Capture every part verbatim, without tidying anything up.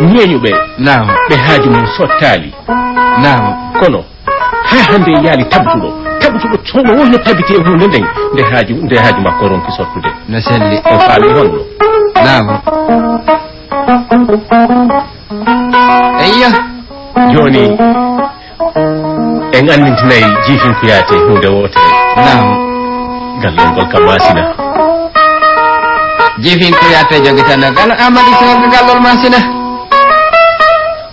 ñeeñuɓe. Naam. Ɓe haaju mum sottaali. Naam. Kono haa hannde yaali tabutuɗo, tabutuɗo sono woni no tabiti e huunde nden, nde haaju, nde haaju makko ronki sottude. No selli. O faami honno? Naam. Eyya. Jooni, en anndintinay Jiifin Kuyaate huunde wootere. Naam. Gallol ngol kam maasina. Jiifin Kuyaate jogitanno gal Amadu Sow ko gallol maasina.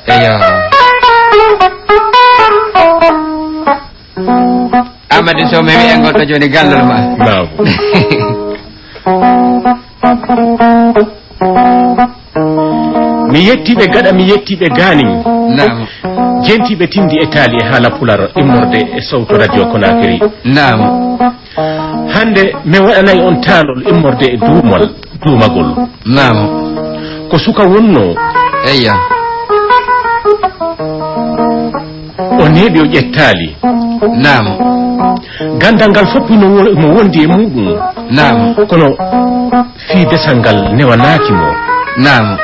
Eyyo. Amadu Sow mi wi'e goɗɗo jooni gallol ma. Naam. Mi yettii ɓe gaɗa, mi yettii ɓe gaanin. Naam. Jentiiɓe tinndi e taali e haala pular immorde e sowto radio Konakiri. Naam. Hannde mi waɗanay on taalol immorde e duumal, duumagol. Naam. Ko suka wonnoo. Eyya. O neeɓi, o ƴettaali. Naam. Ganndal ngal fof no wo-, no wondi e muɗum. Naam. Kono fii desal ngal newanaaki mo. Naam.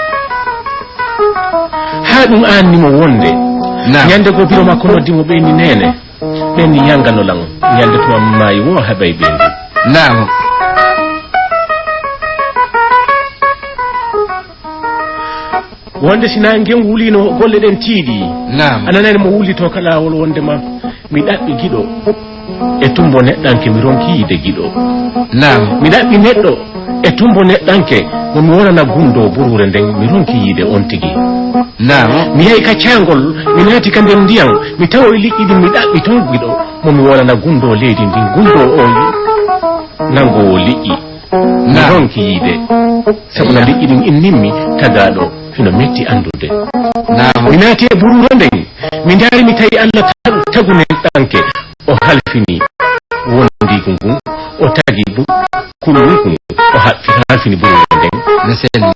Haa ɗum aanni mo wonde. Naam. Ñande goo biro makko noddi mo ɓeyni neene. Ɓeyni yangano lan. Ñande tuma maayi wo haɓay ɓeyndi. Naam. Wonde si naange ngen wuliino, golle ɗen tiiɗi. Naam. A nanani mo wullitoo ka laawol wonde ma, mi ɗaɓɓi giɗo e tumbo neɗɗanke, mi ronki yiide giɗo. Naam. Mi ɗaɓɓi neɗɗo e tumbo neɗɗanke, mo mi wonana gundoo buruure nden, mi ronki yiide on tigi. Naam. Mi yahi ka caangol, mi naati ka nder ndiyan, mi tawoyi liƴƴi ɗin, mi ɗaɓɓi ton giɗo, mo mi wonana gundoo leydi ndin, gundoo o nangoowo liƴƴi. Mi Naam. Ronki yiide. Sabu na Eyya. Liƴƴi ɗin innimmi tagaaɗo hino metti anndude. Naam. Mi naati e buruure nden, mi ndaari mi tawi Alla tag-, tagu neɗɗanke. O halfini wondiigu ngun, o tagi bu-, kullugu ngun, o haɓɓi, halfini buruure nden. No selli.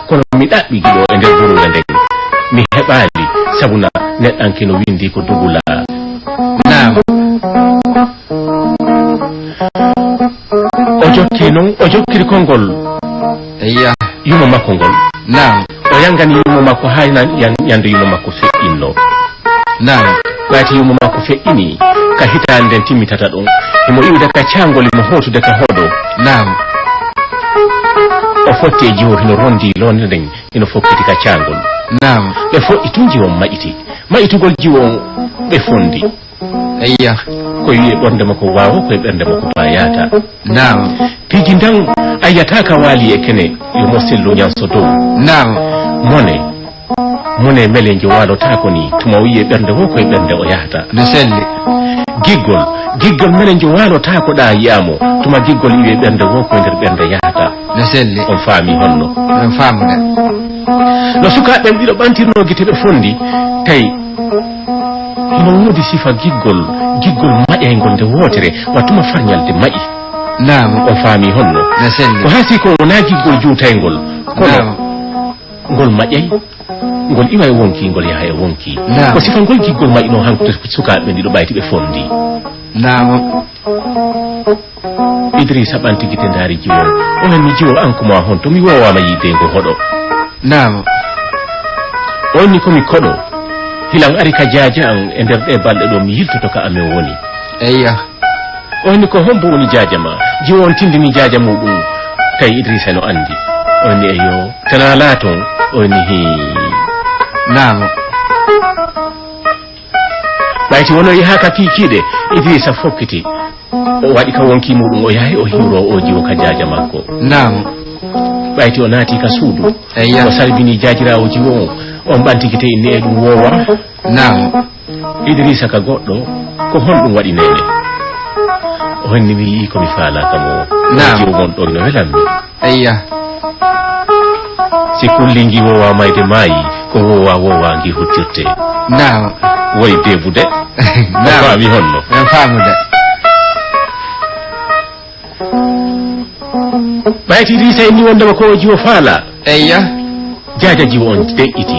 Kono mi ɗaɓɓi giɗo e nder buruure nden. Mi heɓaali sabu na neɗɗanke no windi ko dugulaa. Naam. O jokki non, o jokkiri konngol Eyya. Yumma makko ngol. Naam. O yangani yumma makko haa na-, yan-, ñande yumma makko feƴƴinno. Naam. Ɓayti yumma makko feƴƴini ka hitaande nden timmitata ɗum. Himo iwde ka caangol, himo hootude ka hoɗo. Naam. O fotti e jiwo hino rondi londe nden, hino fokkiti ka caangol. Naam. Ɓe foɗɗi tun jiwo maƴiti. Maƴitugol jiwo on, ɓe fondi. Eyya. Ko wi'e ɓernde makko waawo, ko e ɓernde makko baa yaata. Naam. Piiji ndan a yiyata ka waali e kene, yo mo sellu ñanso dow. Naam. Mone, mone melenjo waalotaako ni, tuma o wi'e ɓernde wo ko e ɓernde o yahata. No selli. Giggol, giggol melenjo waalotaako ɗa yi'amo, tuma giggol iwe ɓernde wo ko e nder ɓernde yahata. No selli. On faami honno? On faamude. No sukaaɓe ɓen ɗiɗo ɓantirnoo gite ɓe fondi, tawi hino woodi sifa giggol, giggol maƴayngol nde wootere, wa tuma farñalde maƴi. Naam. On faami honno? No selli. Ko haa si ko wonaa giggol juutayngol, kono Naam. Ngol maƴay, ngol iwa e wonki, ngol yaha e wonki. Naam. Ko sifa ngol giggol maƴi non hanko to sukaaɓe ɓen ɗiɗo ɓayti ɓe fondi. Naam. Idrisa ɓanti gite ndaari jiwo. O henni jiwo an ko ma honto mi woowaama yiide ngo hoɗo. Naam. On ni ko mi koɗo. Hilan ari ka jaaja an e nder ɗe balɗe ɗo mi yiltoto ka amen woni. Eyya. On ni ko hombo woni jaaja ma? Jiwo on tindini jaaja muɗum. Tawi Idrisa no andi. On ni eyo. Tana laaton. On ni hii. Naam. Ɓayti wono yaha ka kiikiiɗe, Idrisa fokkiti. O waɗi ka wonki muɗum, o yahi o hiwro o jiwo ka jaaja makko. Naam. Ɓayti o naati ka suudu. Eyya. O salbini jaajiraawo jiwo on. On ɓanti gite inni e ɗum woowa. Naam. Idrisa ka goɗɗo, ko honɗum waɗi neene? O henni mi yi'i ko mi faalaaka mo. Naam. Jiwo mon ɗo no welammi. Eyya. Si kulli ngi wowa mayde maayi, ko wowa wowa ngi huttirte. Naam. Woy debude. Naam. Faami honno? En faamude. Ɓayti Idrisa inni wondema ko o jiwo faala. Eyya. Jaaja jiwo on deƴƴiti.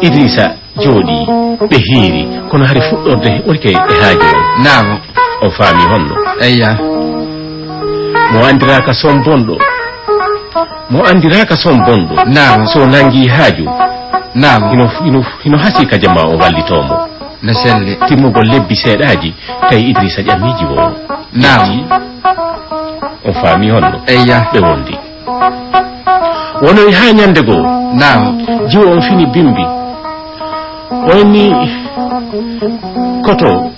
Idrisa jooɗi, ɓe hiiri, kono hari fuɗɗorde orke e haaju on. Naam. On faami honno? Eyya. Mo andiraaka son bonɗo. Mo anndiraaka son bonɗo. Naam. So nanngii haaju. Naam. Hino, hino, hino hasii ka jamaa o wallitoo mo. No selli. Timmugol lebbi seeɗaaji, tawi Idrisa ƴamii jiwo o. Naam. Ƴetti. On faami honno? Eyya. Ɓe wondi. Wonoy haa ñannde goo. Naam. Jiwo on fini bimbi. O inni koto.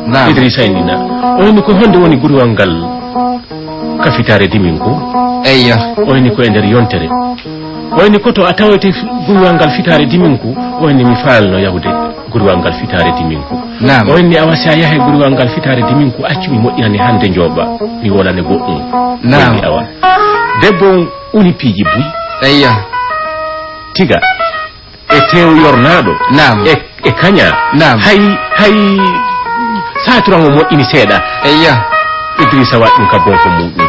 Naam. Idrisa innina. O inni ko honde woni guriwal ngal ka fitaare diminku? Eyya. O inni ko e nder yontere. O inni koto a tawoyte fi-, guriwal ngal fitaare diminku? O inni mi faalno yahude guriwal ngal fitaare diminku. Naam. O inni awa si a yahay guriwal ngal fitaare diminku, accu mi moƴƴinane hande njooɓa, mi wonane goɗɗum. Naam. O inni awa. Debbo on uni piiji buy. Eyya. Tiga. E teewu yornaaɗo. Naam. E, e kaña. Naam. Hay, hay saaturan o moƴƴini seeɗa. Eyya. Idrisa waɗi ɗum ka bonko muɗum.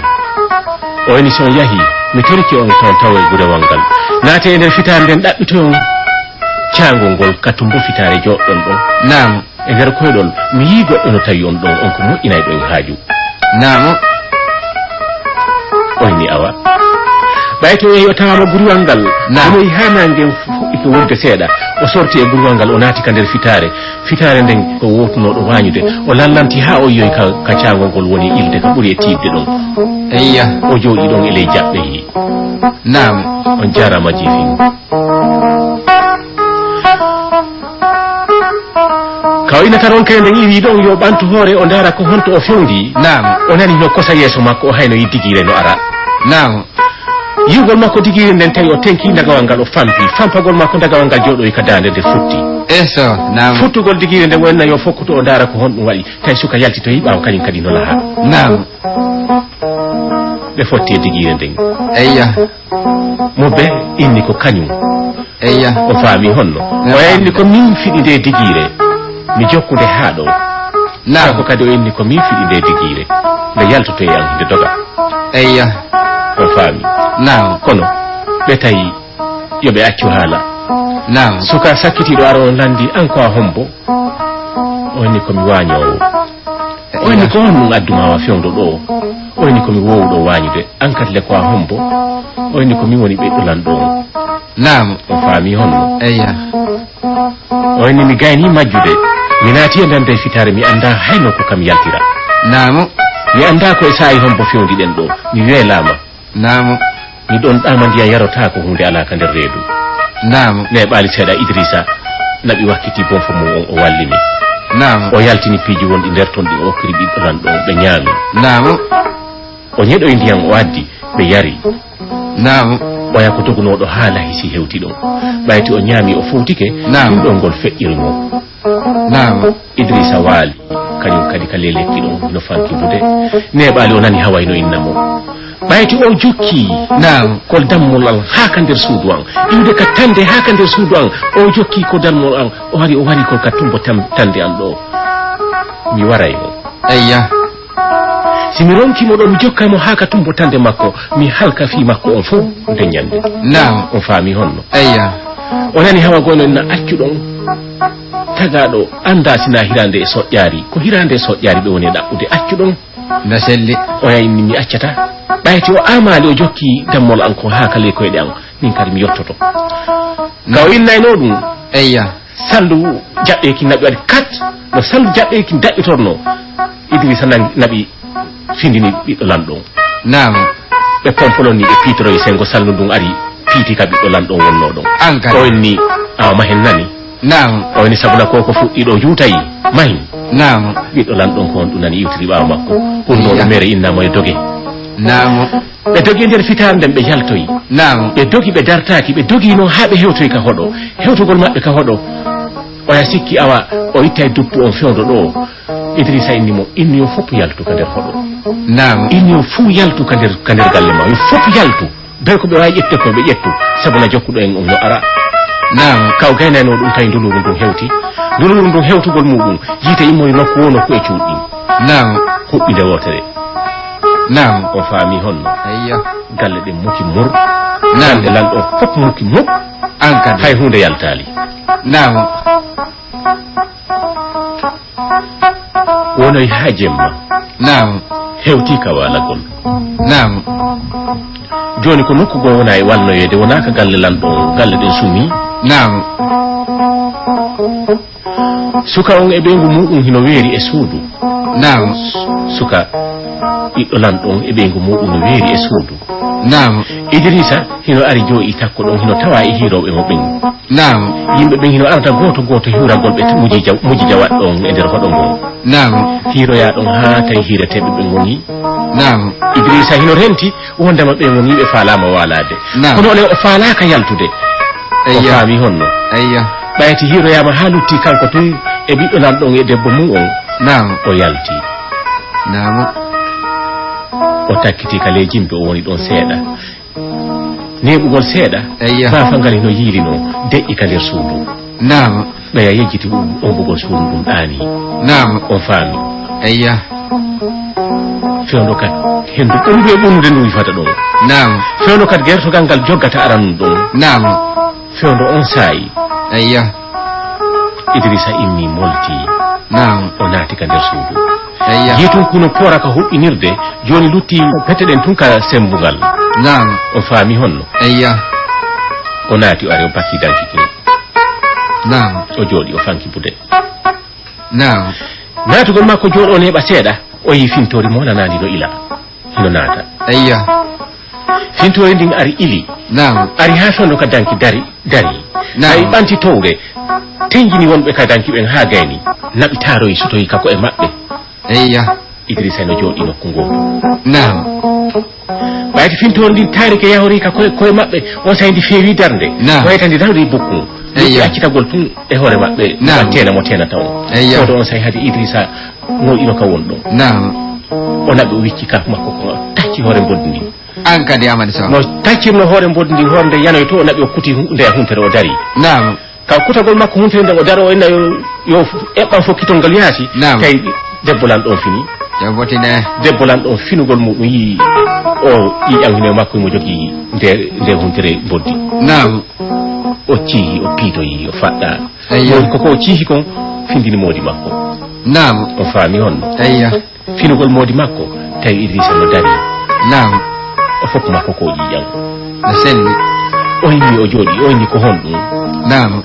O inni si on yahi, mi torike on ton tawo e gurewal ngal. Naate e nder fitaare nden ɗaɓɓitoyon caangol ngol ka tumbo fitaare joɗɗon ɗon. Naam. E nder koyɗol, mi yii goɗɗo no tawi on ɗon, on ko moƴƴinayɗo en haaju. Naam. O inni awa. Ɓay to yehi o tawaama guriwal ngal, naam, o yehi haa naange fuɗɗike wonde seeɗa, o sorti e guriwal ngal, o naati ka nder fitaare. Fitaare nden ko wootunooɗo waañude. O lallanti haa o yiyoyi ka, ka caangol ngol woni ilde ka ɓuri e tiiɗde ɗon. Eyya. O jooɗi ɗon e ley jaɓɓeyi. Naam. On jaaraama jiifin. Ka o innata ronke nden iwi ɗon yo ɓantu hoore o ndaara ko honto o fewndi. Naam. O nani no kosa yeeso makko o hayno yi digiire no ara. Naam. Yi'ugol makko digiire nden tawi o tenki ndagawal ngal o fampi. Fampagol makko ndagawal ngal jooɗoyi ka daande nde futti. Eso, naam. Futtugol digiire nden wonna yo fokkuto o ndaara ko honɗum waɗi. Tawi suka yaltitoyi ɓaawo kañum kadi no laha. Naam. Ɓe fotti e digiire nden. Eyya. Mo be inni ko kañum. Eyya. O faami honno. Naam. O inni ko min fiɗi nde digiire. Mi jokku nde haa ɗo. Naam. Kanko kadi o inni ko min fiɗi nde digiire. Nde yaltoto e am, nde doga. Eyya. O faami. Naam. Kono ɓe tawi yo ɓe accu haala. Naam. Suka sakkitiiɗo aro on lanndi an ko a hombo? O inni ko mi waañoowo. O inni ko honɗum addu ma wa fewndo ɗo? O inni ko mi woowuɗo waañude. An kadi le ko a hombo? O inni ko min woni ɓiɗɗo lanɗo on. Naam. O faami honno? Eyya. O inni mi gayni majjude. Mi naati e nder nde fitaare mi annda hayno ko kam yaltira. Naam. Mi annda ko e saa'i hombo fewndi ɗen ɗo. Mi weelaama. Naam. Mi ɗon ɗaama ndiyam yarotaako huunde alaa ka nder reedu. Naam. Neeɓaali seeɗa Idrisa naɓi wakkiti bonfo mum on o walli mi. Naam. O yaltini piiji wonɗi nder ton ɗi o okkiri ɓiɗɗo lanɗo on ɓe ñaami. Naam. O ñeɗoyi ndiyam o addi ɓe yari. Naam. Ɓoya ko dogunooɗo haa lahisi hewti ɗon. Ɓayti o ñaami o fowtike, naam, ɗum ɗon ngol feƴƴiri mo. Naam. Idrisa waali, kañum kadi ka ley lekki ɗon no fanki bude. Neeɓaali o nani haway no inna mo. Ɓayti o jokki, naam, ko dammol an haa ka nder suudu an. Iwde ka tande haa ka nder suudu an. O jokki ko dammol an. O wari, o wari ko ka tumbo tam-, tande an ɗo. Mi waray mo. Eyya. Si mi ronki mo ɗo, mi jokka mo haa ka tumbo tande makko, mi halka fii makko on fow nden ñande. Naam. On faami honno? Eyya. O nani hawa gono na accu ɗon. Tagaaɗo annda sina hiraande e soƴƴaari. Ko hiraande e soƴƴaari ɓe woni e ɗaɓɓude. Accu ɗon. Na selli. Oya inni mi accata. Ɓayti o amaali o jokki dammol an ko haa ka ley koyɗe an. Min kadi mi yottoto. Ka o innayno ɗum. Eyya. Salndu jaɓɓeeki naɓi waɗi kat. No salndu jaɓɓeeki daɓɓitorno. Idrisa nan-, naɓi findini ɓiɗɗo lanɗo on. Naam. Ɓe pompolon ni ɓe piitoroyi sengo salndu ndun ari piiti ka ɓiɗɗo lanɗo on wonnoo ɗon. An kadi. O inni, awa mahen nani. Naam. O inni sabuna ko ko fuɗɗi ɗo juutayi mahin. Naam. Ɓiɗɗo lanɗo on ko on ɗum nani iwtiri ɓaawo makko. Hunno ɗo mere innamo e doge. Naam. Ɓe dogi e nder fitaare nden, ɓe yaltoyi. Naam. Ɓe dogi, ɓe dartaaki, ɓe dogi noon haa ɓe hewtoyi ka hoɗo. Hewtugol maɓɓe ka hoɗo, oya sikki awa o ittay duppu on fewndo ɗo. Idrisa inni mo, inni yo fof yaltu ka nder hoɗo. Naam. Inni yo fuu yaltu ka nder, ka nder galle ma. Yo fof yaltu. Bee ko ɓe waawi ƴettude ko ɓe ƴettu. Sabu na jokkuɗo en on no ara. Naam. Ka o gaynayno ɗum tawi nduluru ndun hewti. Nduluru ndun hewtugol muɗum, yiite immoyi nokku wo nokku e cuuɗi. Naam. Huɓɓinde wootere. Naam. O faami honno? Ayya. Galle ɗen muki mur. Naam. Galle lanɗo fof muki mur. An kadi. Hay huunde yaltaali. Naam. Wonoy haa jemma. Naam. Hewti ka waalagol. Naam. Jooni ko nokku goo wona e walnoyeede, wonaa ka galle lanɗo on, galle ɗen sumii. Naam. Suka on e ɓeyngu muuɗum hino weeri e suudu. Naam. Suka ɓiɗɗo lanɗo on e ɓeyngu muuɗum no weeri e suudu. Naam. Idrisa hino ari jooɗii takko ɗon, hino tawaa e hiirooɓe mo ɓen. Naam. Yimɓe ɓen hino arda gooto gooto hiwragol ɓe mujiija, mujiija waɗɗo on e nder hoɗo ngon. Naam. Hiiroyaa ɗon haa tawi hiireteeɓe ɓen ngonii. Naam. Idrisa hino renti wondema ɓen ngonii ɓe faalaama waalaade. Naam. Kono onon o faalaaka yaltude. O Eyya. Faami honno. Eyya. Ɓayti hiiroyaama haa lutti kanko tun e ɓiɗɗo lanɗo on e debbo mum on. Naam. O yalti. Naam. O takkiti ka ley jimɓe o woni ɗon seeɗa. Neeɓugol seeɗa, Eyya. Baafa ngal hino yiilinoo, deƴƴi ka nder suudu. Naam. Ɓeya yejjiti um, ombugol suudu ndun ɗaanii. Naam. On faami. Eyya. Fewndo kat, hendu ɓurndu e ɓurnude ndu wifata ɗon. Naam. Fewndo kat, gertogal ngal joggata aranun ɗon. Naam. Fewndo on saa'i. Eyya. Idrisa immi molti. Naam. O naati ka nder suudu. Eyya. Jii tun kuno poora ka huɓɓinirde, jooni lutti pete ɗen tun ka sembungal. Naam. O faami honno. Eyya. O naati o ari o bakki danki kin. Naam. O jooɗi o fanki bude. Naam. Naatugol makko jooɗo neeɓa seeɗa, o yii fintoori mo nanandi no ila. Hino naata. Eyya. Fintoori ndin ari ili. Naam. Ari haa fewndo ka danki dari, dari. Naam. Tawi ɓanti towre, tenjini wonɓe ka danki ɓen haa gayni. Naɓi taaroyi sutoyi ka ko'e maɓɓe. Eyya. Idrisa no jooɗi nokku ngoo. Naam. Ɓayti fintoori ndin taarike yahori ka ko'e, ko'e maɓɓe, on saa'i ndi feewi darnde. Naam. Wayta ndi dawri bukkun. Eyya. Accitagol tun e hoore maɓɓe, Naam. Teena mo teenata on. Eyya. Fewndo on saa'i hadi Idrisa no ino ka won ɗon. Naam. O naɓi o wicci kaf makko ko tacci hoore mboddi ndin. An kadi Amadu Sow. No taccirno hoore mboddi ndin, hoore nde yanoyto, o naɓi o kuti hu-, nde huntere o dari. Naam. Ka kutagol makko huntere nde o daro o inna yo, yo f-, eɓɓan fokkitol ngal yaasi. Naam. Tawi debbo lanɗo on fini. Yo botine. Debbo lanɗo on finugol muɗum yii o ƴiiƴan hino e makko mo jogi nde, nde huntere mboddi. Naam. O ciihi, o piitoyi, o faɗɗa. Eyyo. Moodi ko ko o ciihi kon findini moodi makko. Naam. O faami honno. Eyya. Finugol moodi makko, tawi Idrisa no dari. Naam. O fof makko ko ƴiiƴam. No selli. O inni o jooɗi, o inni ko honɗum? Naam.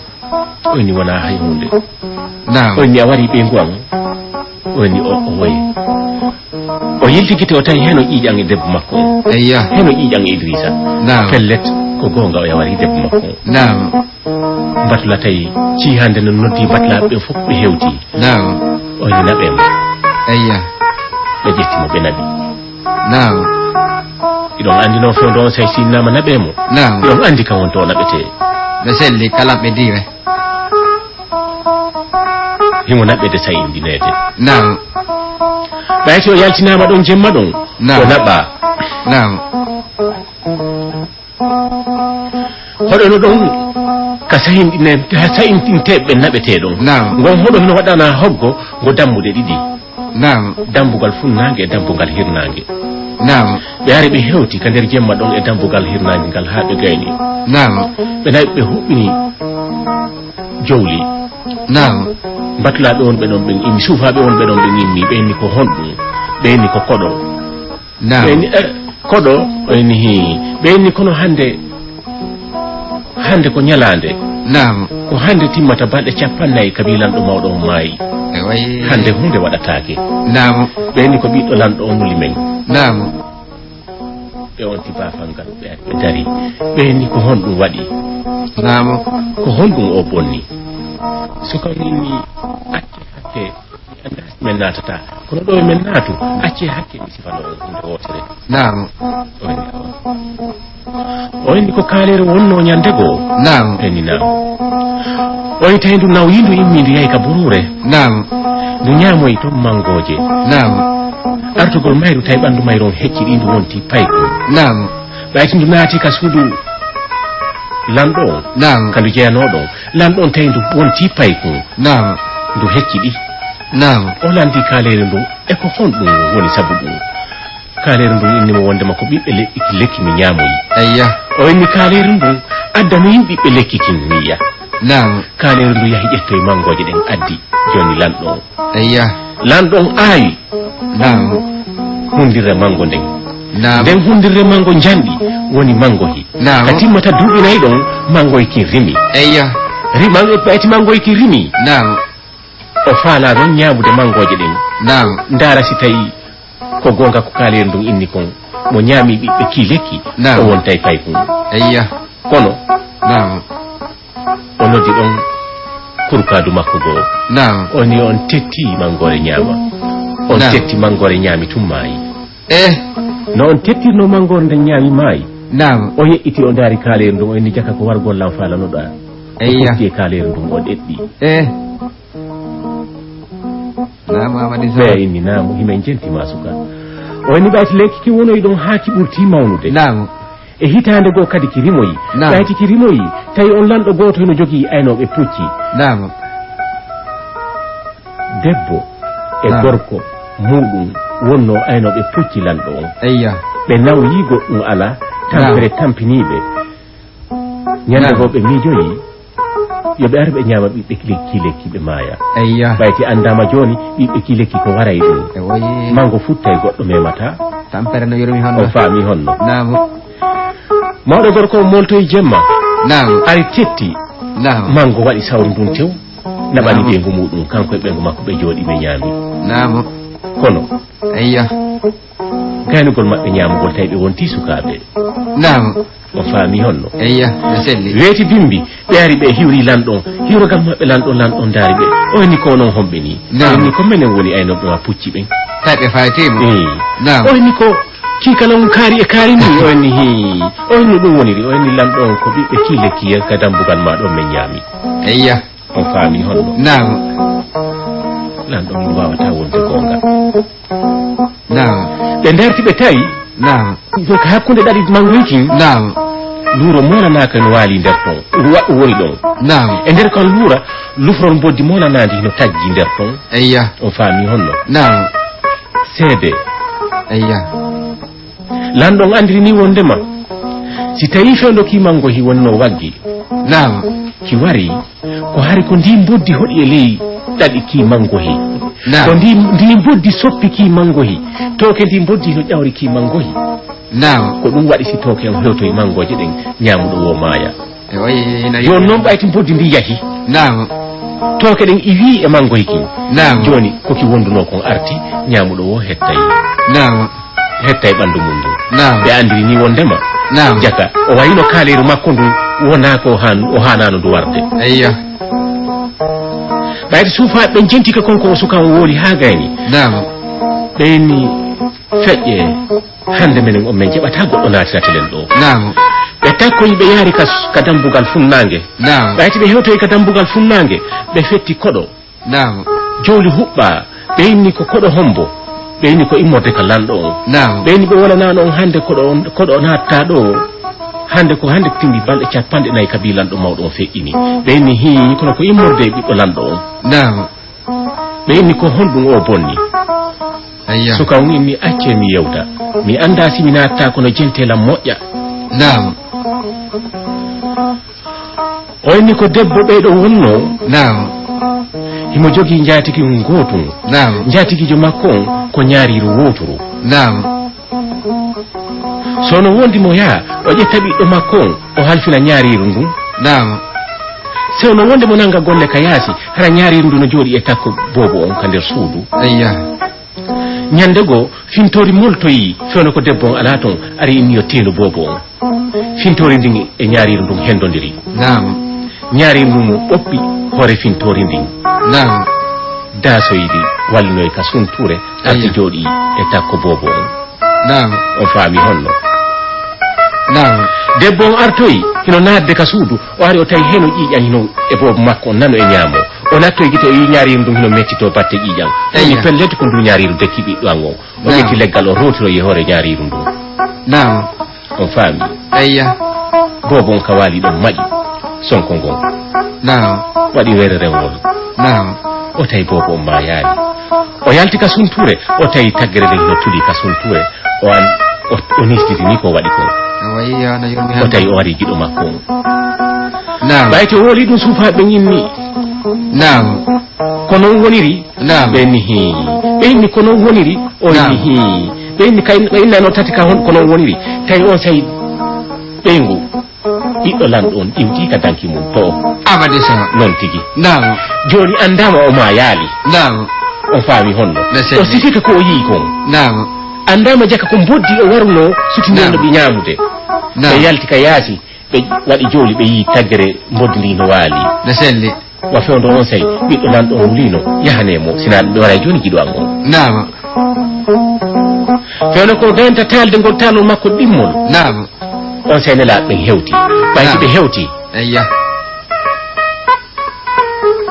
O inni wonaa hay huunde. Naam. O inni a wari ɓeyngu am? O inni o, o woye. O yilti gite o tawi heno ƴiiƴam e debbo makko on. Eyya. Heno ƴiiƴam e Idrisa. Naam. Pellet ko goonga o yawari debbo makko on. Naam. Mbatula tawi cii hannde no noddi mbatulaaɓe ɓe fof ɓe hewti. Naam. O inni naɓee mo. Eyya. Ɓe ƴetti mo ɓe naɓi. Naam. Iɗon anndi noon fewndo on so a sinnaama naɓee mo. Naam. Iɗon anndi kam wonto o naɓetee. No selli kala ɓe diwe. Himo naɓede sayindineede. Naam. Ɓayti o yaltinaama ɗon jemma ɗon. Naam. O naɓaa. Naam. Hoɗono ɗon ka sahinɗine-, ka sahinɗinteeɓe ɓe naɓetee ɗon. Naam. Ngon hoɗo hino waɗana hoggo ngo dammuɗe ɗiɗi. Naam. Dambugal funnaange e dambugal hirnaange. Naam. Ɓe ari ɓe hewti ka nder jemma ɗon e dambugal hirnaange ngal haa ɓe gayni. Naam. Ɓe naɓi ɓe huɓɓini jowli. Naam. Mbatulaaɓe wonɓe ɗon ɓen immi, suufaaɓe wonɓe ɗon ɓen immi, ɓe inni ko honɗum? Ɓe inni ko koɗo. Naam. Ɓe inni, eh, koɗo? O inni hii. Ɓe inni kono hannde, hannde ko ñalaande. Naam. Ko hannde timmata balɗe cappannayi kabi lanɗo mawɗo on maayi. E wayi. Hannde huunde waɗataake. Naam. Ɓe inni ko ɓiɗɗo lanɗo on nuli men. Naam. Ɓe onti baafal ngal, ɓe ari, ɓe dari. Ɓe inni ko honɗum waɗi? Naam. Ko honɗum o bonni? Suka on inni, acce hakke, mi anndaa si men naatata. Kono ɗo men naatu, acce hakke mi sifano on huunde wootere. Naam. O inni awa. O inni ko kaaleere wonnoo ñande goo? Naam. Ɓe inni naam. O inni tawi ndu nawyi ndu immi ndu yahi ka buruure. Naam. Ndu ñaamoyi ton mangooje. Naam. Artugol mayru tawi ɓanndu mayru on hecci ɗi ndu wonti paykun. Naam. Ɓayti ndu naati ka suudu lanɗo on. Naam. Ka ndu jeyanoo ɗon. Lanɗo on tawi ndu wonti paykun. Naam. Ndu hecci ɗi. Naam. O lanndii kaaleere ndun, e ko honɗum woni sabu ɗum? Kaaleere ndun inni mo wondema ko ɓiɓɓe leɗɗi ki lekki mi ñaamoyi. Ayya. O inni kaaleere ndun addanoyi ɓiɓɓe lekki kin mi yi'a. Naam. Kaaleere ndun yahi ƴettoyi mangooje ɗen addi. Jooni lanɗo on. Ayya. Lanɗo on aawi. Naam. Hunndirre manngo nden. Naam. Nden hunndirre manngo njanɗi woni manngohi. Naam. Ka timmata duuɓi nayi ɗon, manngohi kin rimi. Eyya. Ri-, man-, ɓayti manngohi kin rimi. Naam. O faalaa non ñaamude manngooje ɗen. Naam. Ndaara si tawi ko goonga ko kaaleeri ndun inni kon. Mo ñaami ɓiɓɓe kii lekki, naam, o wontay paykun. Eyya. Kono, naam, o noddi ɗon kurkaadu makko goo. Naam. O ni on tetti manngoore ñaama. On, naam, tetti manngoore ñaami tun maayi. Eh. No on tettirno manngoore nden ñaami maayi. Naam. O yeƴƴiti o ndaari kaaleeri ndun, o inni jaka ko wargol lan faalanoɗaa. Eyya. O fotti e kaaleeri ndun, o ɗeɗɗi. Eh. Naam, Amadi Sow. Ɓeya inni, naam, himen jenti ma suka. O inni ɓayti lekki ki wonoyi ɗon haa ki ɓurti mawnude. Naam. E hitaande goo kadi ki rimoyi. Naam. Ɓayti ki rimoyi, tawi on lanɗo gooto hino jogii aynooɓe pucci. Naam. Debbo e, naam, gorko muuɗum wonnoo aynooɓe pucci lanɗo on. Eyya. Ɓe nawyii goɗɗum alaa, naam, tampere tampinii ɓe. Ñande, naam, goo ɓe miijoyi, yo ɓe ar ɓe ñaama ɓiɓɓe lekki, lekki ɓe maaya. Eyya. Ɓayti anndaama jooni, ɓiɓɓe ki lekki ko waray ɗum. E woyi. Manngo futtay goɗɗo memataa. Tampere no yurmi honno. O faami honno. Naam. Mawɗo gorko o moltoyi jemma. Naam. Ari tetti. Naam. Manngo waɗi sawru ndun tew. Naɓani, naam, ɓeyngu muuɗum, kanko e ɓeyngu makko ɓe jooɗi ɓe ñaami. Naam. Kono. Eyya. Gaynugol maɓɓe ñaamugol tawi ɓe wonti sukaaɓe. Naam. O faami honno. Eyya, no selli. Weeti bimbi, ɓe ari ɓe hiwri lanɗon. Hiwrogal maɓɓe lanɗon, lanɗon ndaari ɓe. O inni ko onon homɓe ni? Naam. O inni ko menen woni aynooɓe ma pucci ɓen. Tawi ɓe fayti mo? Ee. Naam. O inni ko kii kala on kaari e kaari ni? O inni hii. O inni ɗum woniri. O inni lanɗon ko ɓiɓɓe kii lekki yen ka dambugal ma ɗon men ñaami. Eyya. On faami honno? Naam. Lanɗo on waawataa wonde goonga. Naam. Ɓe ndarti ɓe tawi. Naam. Ko hakkunde ɗaɗi manngoy kin. Naam. Luuro moolanaaka no waali nder ton. Wa-, woni ɗon. Naam. E nder kan luura, lufrol mboddi moolanaandi hino taggi nder ton. Eyya. On faami honno? Naam. Seede. Eyya. Lanɗo on anndiri ni wondema, si tawii fewndo kii manngohi wonnoo waggi, naam, ki wari, ko hari ko ndii mboddi hoɗi e ley ɗaɗi kii manngohi. Naam. Ko ndii, ndii mboddi soppi kii manngohi. Tooke ndii mboddi no ƴawri kii manngohi. Naam. Ko ɗum waɗi si tooke on hewtoyi manngooje ɗen, ñaamuɗo woo maaya. E wayi ina. Jooni noon ɓayti mboddi ndi yahi. Naam. Tooke ɗen iwii e manngohi kin. Naam. Jooni ko ki wondunoo kon arti, ñaamuɗo woo hettay. Naam. Hettay ɓanndu mum ndun. Naam. Ɓe anndiri ni wondema. Naam. Jaka, o wayino kaaleeru makko ndun wonaa ko han-, o haanaano ndu warde. Eyya. Ɓayde suufaaɓe ɓen jentike kon ko o suka on wooli haa gayni. Naam. Ɓe inni feƴƴe. Hannde menen on, men jaɓataa goɗɗo naatirata len ɗoo. Naam. Ɓe takkoyi, ɓe yaari ka s-, ka dambugal funnaange. Naam. Ɓayti ɓe hewtoyi ka dambugal funnaange, ɓe fetti koɗo. Naam. Jowli huɓɓaa, ɓe inni ko koɗo hombo? Ɓe inni ko immorde ka lanɗo on. Naam. Ɓe inni ɓe wolanaano on hannde koɗo on, koɗo o naatta ɗoo. Hannde ko hannde timmi balɗe capanɗe nayi kabi lanɗo mawɗo on feƴƴini. Ɓe inni hii, kono ko immorde e ɓiɗɗo lanɗo on. Naam. Ɓe inni ko honɗum o bonni? Ayya. Suka on inni accee mi yewta. Mi anndaa si mi naatta kono jentee lan moƴƴa. Naam. O inni ko debbo ɓeyɗo wonnoo. Naam. Himo jogii njaatigi mum gootun. Naam. Njaatigiijo makko on ko ñaariiru wooturu. Naam. So no wondi mo yaa, o ƴetta ɓiɗɗo makko on, o halfina ñaariiru ndun. Naam. So no wondi mo nanga golle ka yaasi, hara ñaariiru ndun no jooɗi e takko boobo on ka nder suudu. Ayya. Ñande goo, fintoori moltoyi, fewndo ko debbo on alaa ton, ari inni yo teenu boobo on. Fintoori ndin e ñaariiru ndun hendondiri. Naam. Ñaariiru ndun no ɓoppi hoore fintoori ndin. Naam. Daasoydi wallinoyi ka suntuure, arti, ayya, jooɗi e takko boobo on. Naam. On faami honno? Naam. Debbo on artoyi, hino naatde ka suudu, o ari o tawi heno ƴiiƴan hino e boobo makko on nano e ñaamo. O nattoyi gite, o yii ñaariiru ndun hino mettitoo batte ƴiiƴan. O wi'i, ayya, pellet ko ndu ñaariiru dekki ɓiɗɗo an on. O, naam, ƴetti leggal, o rootiroyi e hoore ñaariiru ndun. Naam. On faami? Ayya. Boobo on ka waali ɗon maƴi sonko ngon. Naam. Waɗi wererewol. Naam. O tawi boobo on maayaali. O yalti ka suntuure, o tawi taggere nden no tuli ka suntuure. O an, o, o nisditi ni ko waɗi kon. O wayi yo na yurmi. O tawi o ari giɗo makko on. Naam. Ɓay to woli ɗum suufaaɓe ñinni. Naam. Ko non woniri? Naam. Ɓe inni hii. Ɓe inni ko non woniri? O inni, naam, hii. Ɓe inni kay, ɓe innano tati ka hon, ko non woniri. Tawi on sey ɓeyngu ɓiɗɗo lanɗo on iwti ka danki mum to o. Abade sa. Non tigi. Naam. Jooni anndama o maayaali. Naam. O faami honno. O sifike ko o yi'i kon. Naam. Anndama jaka ko mboddi o waruno sutinirno ɓe ñaamude. Naam. Ɓe yalti ka yaasi, ɓe waɗi jooli, ɓe yi'i taggere mboddi ndi no waali. No selli. Wa fewndo on sey, ɓiɗɗo lanɗo on wulino, yahane mo, sina ɓe waray jooni giɗo an on. Naam. Fewndo ko denta taalde ngol taalol makko ɗimmol. Naam. On sey nelaaɓe ɓen hewti. Ɓayti ɓe hewti. Eyya.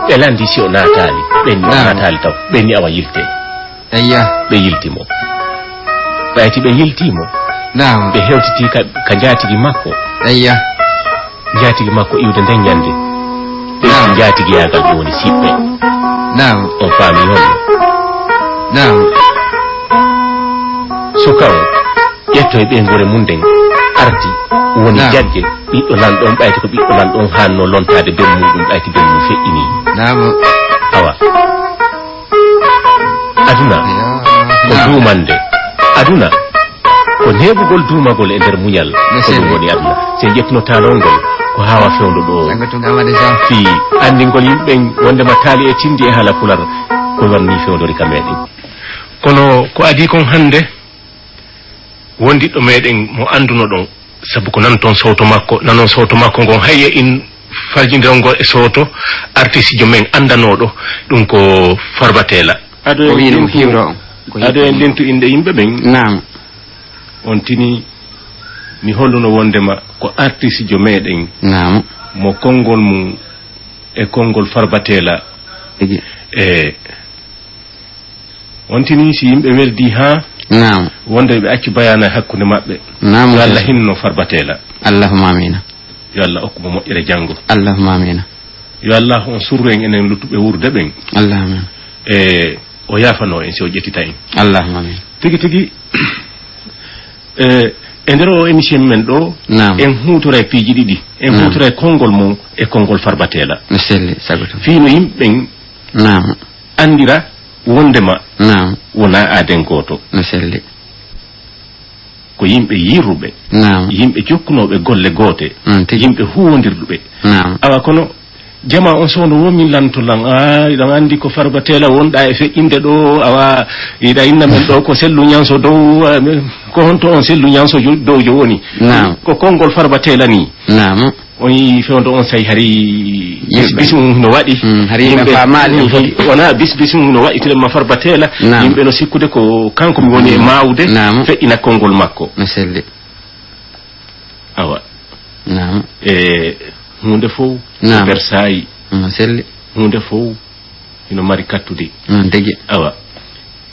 Ɓe lanndi si o naataali. Ɓen ni o naataali taw. Ɓen ni awa yilte. Eyya. Ɓe yilti mo. Ɓayti ɓe yilti mo. Naam. Ɓe hewtiti ka, ka njaatigi makko. Eyya. Njaatigi makko iwde nden ñande. Ɓe njaatigi yaagal ɗo woni siɓɓe. Naam. On faami honno? Naam. Suka o ƴettoy ɓeynguure mum nden arti woni jagge ɓiɗɗo lanɗo on, ɓayti ko ɓiɗɗo lanɗo on hanno lontaade bel muɗum, ɓayti bel mum feƴƴini. Naam. Awa. Aduna ko duumande. Aduna ko neeɓugol duumagol e nder muñal. Ko ɗum woni aduna. Si en ƴettuno taalol ngol, ko hawa fewndo ɗo. Fii anndingol yimɓe ɓen wondema taali e tinndi e haala pular, ko wanni fewndori ka meɗen. Kono ko adii kon hannde, wondiɗɗo meɗen mo anndunoɗon, sabu ko nanton sowto makko, nanon sowto makko ngon, hay e in farjindiron ngol e sowto artisijo men anndanooɗo, ɗum ko Farba Teela. Ado en lintu, ado en lintu innde yimɓe ɓen. Naam. On tini mi holluno wondema ko artisijo meɗen. Naam. Mo konngol mum e konngol Farba Teela. Tigi. E On tini si yimɓe weldi haa wonde ɓe accu bayaana e hakkunde maɓɓe. Naam, yo Allah hinno Farba Teela. Allahumma amiina. Yo Allah okku mo moƴƴere janngo. Allahumma amiina. Yo Allah on surru en enen luttuɓe wuurde ɓen. Allahumma amiina. E o yaafano en si o ƴettita en. Allahumma amiina. Tigi tigi, e, e nder o émission men ɗo, en huutoray piiji ɗiɗi. En huutoray konngol mon e konngol Farba Teela. Mi selli, sagoto. Fii no yimɓe ɓen anndira wondema wonaa aaden gooto. No selli. Ko yimɓe yiiruɓe, yimɓe jokkunooɓe golle goote, yimɓe huwondirɗuɓe. Awa kono jamaa on sowndo wo min lanto lan, a, iɗon anndi ko Farba Teela wonɗa e feƴƴinde ɗo, awa, iɗa inna men ɗo ko Sellu Ñanso dow, a, ko honto on Sellu Ñanso jo-, dow jo woni? Ko konngol Farba Teela ni. On yii fewndo on say hari bis, bis mum no waɗi. Mm, hari yimɓe faamaali, mm, wona bis, bis mum no waɗi, telen ma Farba Teela. Yimɓe no sikkude ko kanko mi woni e maawde feƴƴina konngol makko. No selli. Awa. E huunde fof ko bersaayi. No selli. Huunde fof hino mari kattude. Noon tigi. Awa.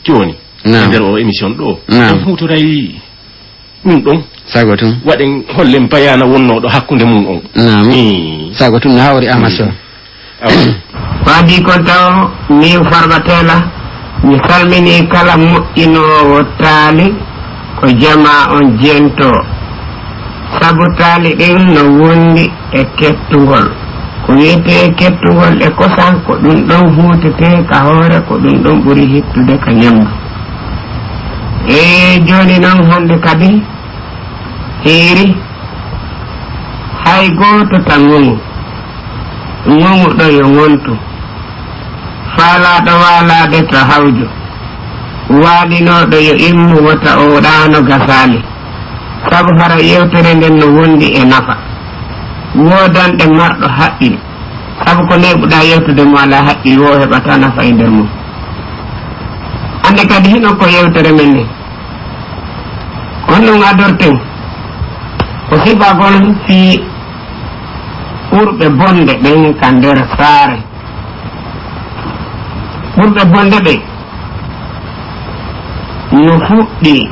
Jooni, e nder o émission ɗo, en huutoray ɗum ɗon. Sago tun. Waɗen hollen bayaana wonnooɗo hakkunde mum on. Naam. Ii. Sago tun no hawri Ahmad Sow. Awa. Waadi kon taw min Farba Teela, mi salmini kala moƴƴinoowo taali ko jamaa on jeento. Sabu taali ɗin no wondi e kettugol. Ko wi'etee kettugol e kosam, ko ɗum ɗon huutetee ka hoore, ko ɗum ɗon ɓuri hittude ka ñamdu. E jooni non hannde kadi hiiri, hay gooto ta ŋoŋu. Ŋoŋuɗo yo ŋontu. Faalaaɗo waalaade to hawju. Waalinooɗo yo immu wota o ɗaano gasaali. Sabu hara yewtere nden no wondi e nafa. Woodanɗe marɗo haqqil. Sabu ko neeɓuɗaa yewtude mo alaa haqqil woo heɓataa nafa e nder mum. Annde kadi hino ko yewtere men nden. Ko honno ngadorten? Ko sifagol fii ɓurɓe bonde ɓen ka nder saare. Ɓurɓe bonde ɓen no fuɗɗi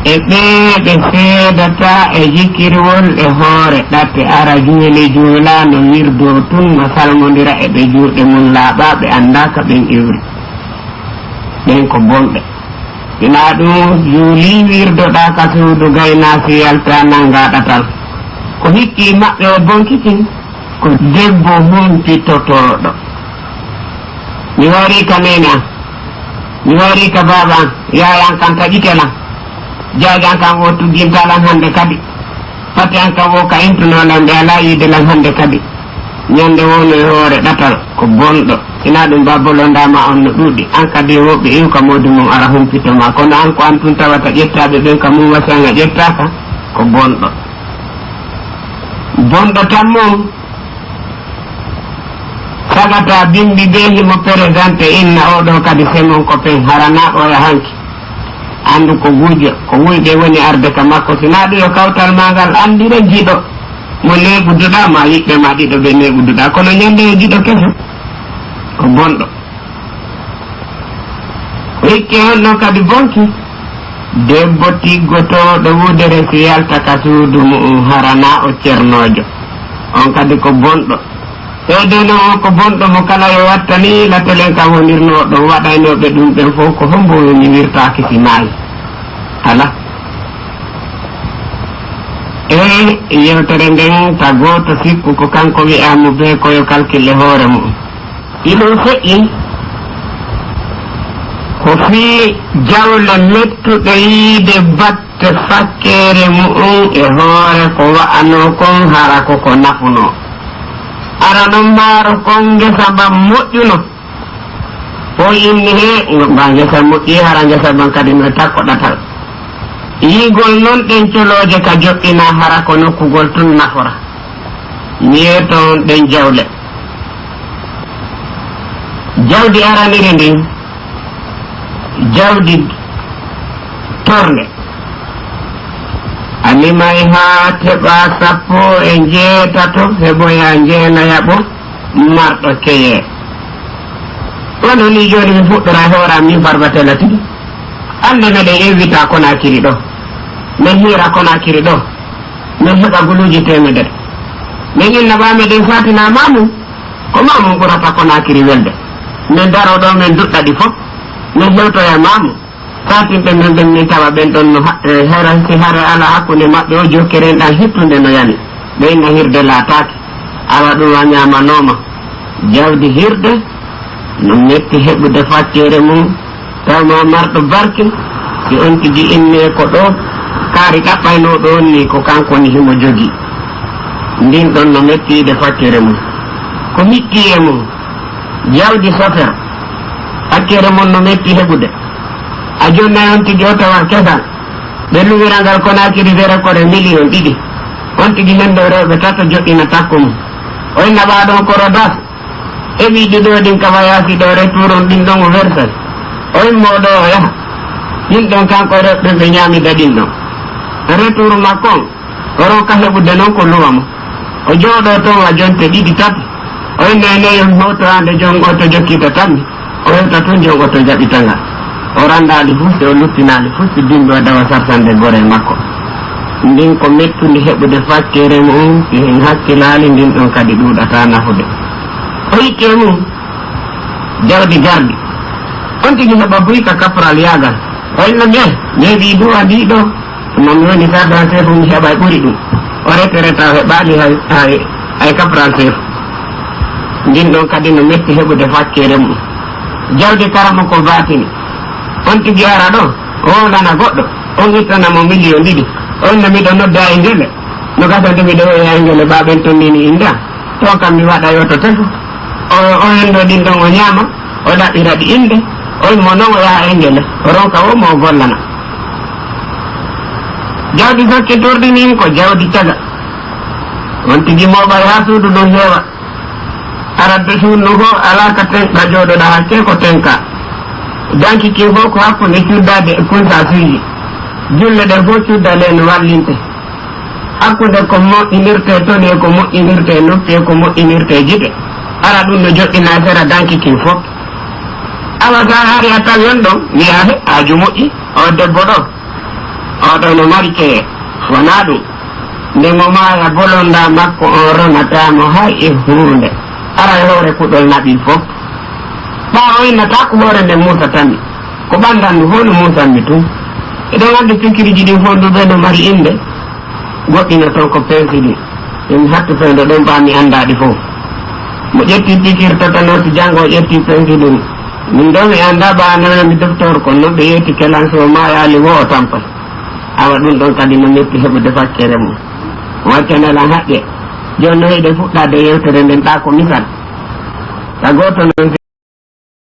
e ɓee ɓe seedata e jikkirwol e hoore ɗate ara juule juula no wirdo tun no salmondira e ɓe juuɗe mum laaɓa ɓe anndaa ka ɓen iwri. Ɓen ko bonɓe. Ina ɗum juuli wirdoɗaa ka suudu gaynaasi yalta nanngaa ɗatal. Ko hikki maɓɓe o bonkitin? Ko debbo humpitotooɗo. Mi warii ka neene am. Mi wayri ka baaba an, yaaya an kan taƴike lan. Jaaja an kan wo tugginta lan hande kadi. Pati an kan wo ka intunoo lan, ɓe alaa yiide lan hande kadi. Ñande woo no e hoore ɗatal, ko bonɗo. Hinaa ɗun baa bolondaa maa on no ɗuuɗi. An kadi e woɓɓe iwka moodi mun ara humpito maa. Kono an ko an tun tawata ƴettaaɓe ɓen ka mun wasi an a ƴettaaka, ko bonɗo. Bonɗo tan mun. Sagata bimbi bee himo perezante inna oo ɗoo kadi semon ko pen hara naa ɓooya hanki. Anndu ko guujo, ko wuyɓe woni arde ka makko. Si naa ɗun yo kawtal maa ngal anndire jiɗo mo neeɓuduɗaa maa yiɓɓe maa ɗiɗo ɓe neeɓuduɗaa. Kono ñande yo jiɗo keso, ko bonɗo. Ko hikke honno kadi bonki? Debbo tiggotooɗo wudere si yalta ka suudu mu'un hara naa o cernoojo. On kadi ko bonɗo. Seedeno on ko bonɗo mo kala yo wattani latelen ka wonirnoo ɗon waɗaynooɓe ɗun ɓen fow ko hombo woni wirtaaki si maayi? Ala. E yewtere nden ka gooto sikku ko kanko wi'aa mo bee ko yo kalkille hoore mu'un. Iɗum feƴƴi ko fii jawle mettuɗe yiide batte fakkeere mu'un e hoore ko wa'anoo kon hara ko ko nafunoo. Ara non maaro kon ngesa mban moƴƴuno. O inni hee mba ngesa moƴƴi hara ngesa mban kadi no e takko ɗatal. Yiigol non ɗen colooje ka joɗɗinaa hara ko nokkugol tun nafora. Mi yeeto on ɗen jawle. Jawdi araniri ndin, jawdi tornde. A limay haa teɓa sappo e njeetato, heɓoya njeenayaɓo marɗo keyee. Wano ni jooni mi fuɗɗora e hooram min Farba Tella tigi. Annde meɗen invita Konakiri ɗoo. Men hiira Konakiri ɗoo. Men heɓa guluuji teemedere. Men inna ɓaa meɗen faatina Maamu. Ko Maamu ɓurata Konakiri welde. Men daroo ɗoo men duɗɗa ɗi fow. Men hewtoya Maamu. Saatinɓe men ɓen min tawa ɓen ɗon no ha-, e hara, si hara alaa hakkunde maɓɓe o jokkere nɗan hittunde no yani. Ɓe inna hirde laataaki. Awa ɗum a ñaamanooma. Jawdi hirde no metti heɓude faccere mum. Taw ma marɗo barke, si on tigi innee ko ɗoo, kaari ɗaɓɓaynooɗo on nii ko kanko woni himo jogii. Ndin ɗon no mettiide faccere mum. Ko hitti e mum, jawdi sofer, faccere mum no metti heɓude. A jonnay on tigi o tawar kesal, ɓe luwira ngal Konaakiri dere kore miliyon ɗiɗi. On tigi hendo rewɓe tato joɗɗina takko mum. O inna ɓaa ɗon ko Rodas. Heɓi ɗiɗo ɗin ka wayaasi ɗo retour on ɗin ɗon o versay. O immoo ɗo o yaha. Ɗin ɗon kanko e rewɓe ɓe ñaamida ɗin ɗon. Retour makko on, o ronka heɓude non ko luwa mo. O jooɗoo ton wa jonte ɗiɗi tati. O inna e neyo mi hewtoraande jon oto jokkita tan mi. O hewta tun jon oto jaɓita ngal. O ranndaali fuu, si o luttinaali fuu, si bimbi o dawa sarsande gorel makko. Ndin ko mettundi heɓude faccere mu'un, si en hakkilaali, ndin ɗon kadi ɗuuɗataa nafude. O itti e mum jawdi gardi. On tigi heɓa buy ka kapral yaagal. O inna mi, eh, mi heɓi duwa ndi ɗo. Ɗum mi woni sardan seefu, mi heɓa e ɓuri ɗum. O rete reta o heɓaali hay, hay, hay kapral seefu. Ndin ɗon kadi no metti heɓude faccere mum. Jawdi karamo ko baatini. On tigi ara ɗo, o wondana goɗɗo, on ittana mo miliyon ɗiɗi. On no miɗo nodda e ngele. No gasa nde miɗo woya e ngele, ɓaa ɓen tondini inda. Toon kam mi waɗa yoto tefu. O, o hendo ɗin ɗon o ñaama, o ɗaɓɓira ɗi innde, o immo non o yaha e ngele, o ronka o mo o gollana. Jawdi sakkitorɗi nin ko jawdi caga. On tigi mooɓay haa suudu ndun heewa. Aradde suudu ndun fof alaa ka ten-, ka jooɗoɗaa hakkee ko tenka. Danki kin fof ko hakkunde cuddaade e kunsaasuuji. Julle ɗen fof cuddalee no wallinte. Hakkunde ko moƴƴinirtee toni e ko moƴƴinirtee noppi e ko moƴƴinirtee gite. Hara ɗum no joɗɗinaa sera danki kin fof. Awa so a ari a tawi on ɗon, wiyaa, "He, aaju moƴƴi, o debbo ɗo, o ɗo no mari keye." Wonaa ɗum. Nde mo maaya, bolondaa makko on ronataa mo hay e huunde. Hara e hoore kuɗol naɓii fof. Ɓaawo innataa ko hoore nden muusatammi. Ko ɓanndan ndu fof no muusanmi tun. Eɗon anndi pinkiriji ɗin fof ndu ɓe no mari innde. Goɗɗi no ton ko pensilin. Emi hattu fewndo ɗon ɓaa mi anndaa ɗi fof. Mo ƴetti pikir tetanus janngo o ƴetti pensilin. Min ɗo mi annda ɓa nanami docteur kon noon ɓe yetti kelan so maayaali wo o tampa. Awa ɗum ɗon kadi no metti heɓude fakkere mum. Waccanal an haqqe. Jooni no hiɗen fuɗɗaade yewtere nden ɗa ko misal. Ka gooto noon